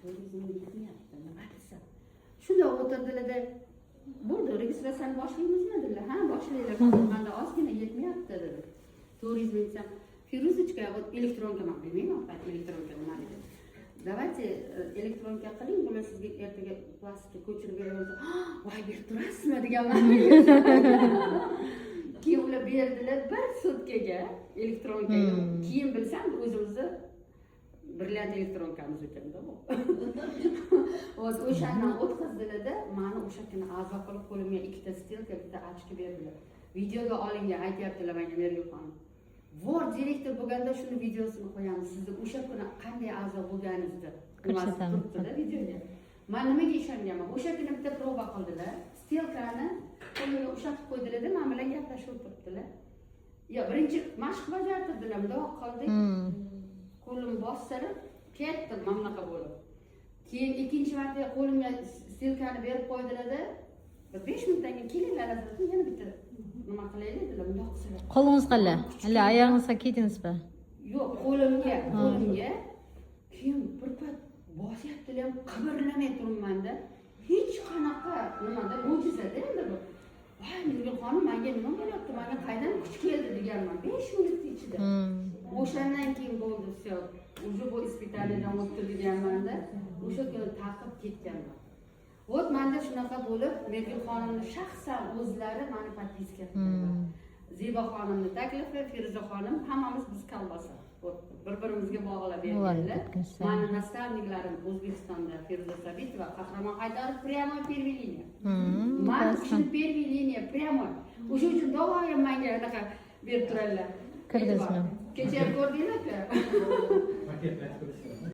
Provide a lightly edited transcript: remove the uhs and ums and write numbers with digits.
400 000 yetmayapti, nima desam. Shundoq o'tirdilarda, "Bo'ldi, registratsiyani boshlaymizmi?" dedilar. "Ha, boshlanglar, manda ozgina yetmayapti", dedi. 400 000 desam, "Фирузочка, вот электронка", man bilmayman электронка nimaligini, "Давайте электронка qiling, bular sizga ertaga plastikka ko'chirib beramiz". "Voy, berib turasizmi?" deganman. Keyin ular berdilar bir sutkaga электронка ga. Keyin bilsam, o'zimizni brilliant электронка miz ekanda bu. Вот o'shandan o'tkazdilarda, mani o'sha kuni a'zo qilib, qo'limga ikkita стелька, bitta ochki berdilar. Videoga olingan, aytyaptilar menga Mergul xonim, "Vor direktor bo'lganda shuni videosini qo'yamiz, sizni o'sha kuni qanday a'zo bo'lganingizni nimasi Ko'rsatamiz. turibdida videoga". Man nimaga ishonganman? O'sha kuni bitta proba qildilar, стелька ni qo'limga ushatib qo'ydilarda, man bilan gaplashib o'tiribdilar. Yo, birinchi mashq bajartirdilar, mundoq qildik, qo'lim bostirib ketdim mana bunaqa bo'lib. Keyin ikkinchi marta qo'limga стелька ni berib qo'ydilarda, bir 5 minutdan keyin, "Kelinglar, Lazzat, yana bitta nima qilaylik", dedilar. Bundoq qilsalar, Qo'lingizga или oyog'ingizga kiydingizmi? Yo'q, qo'limga, qo'limga. Keyin bir payt bosyaptilar ham, qimirlamay turibmanda. Hech qanaqa nimada, mo'jizada endi bu. "Voy, Nurgul xonim, manga nima bo'lyapti, manga qaydan kuch keldi?" deganman 5 minut ichida. O'shandan keyin bo'ldi, все, уже bu испытание dan o'tdi deganmanda, o'sha kuni taqib ketganman. Вот manda shunaqa bo'lib, Mergul xonimni shaxsan o'zlari mani подписка qildilar. Zebo xonimni taklifi, Feruza xonim, hammamiz biz kolbasa. Вот bir birimizga bog'lab berganlar. Ketgan. Mani наставник larim O'zbekistonda Feruza Sabitova, Qahramon Haydarov, прямой первый линия. Man uchun первый линия, прямой. O'sha uchun doim manga anaqa berib turadilar. Kirgizma. Kecha ham ko'rdinglar-ku. Paketlar.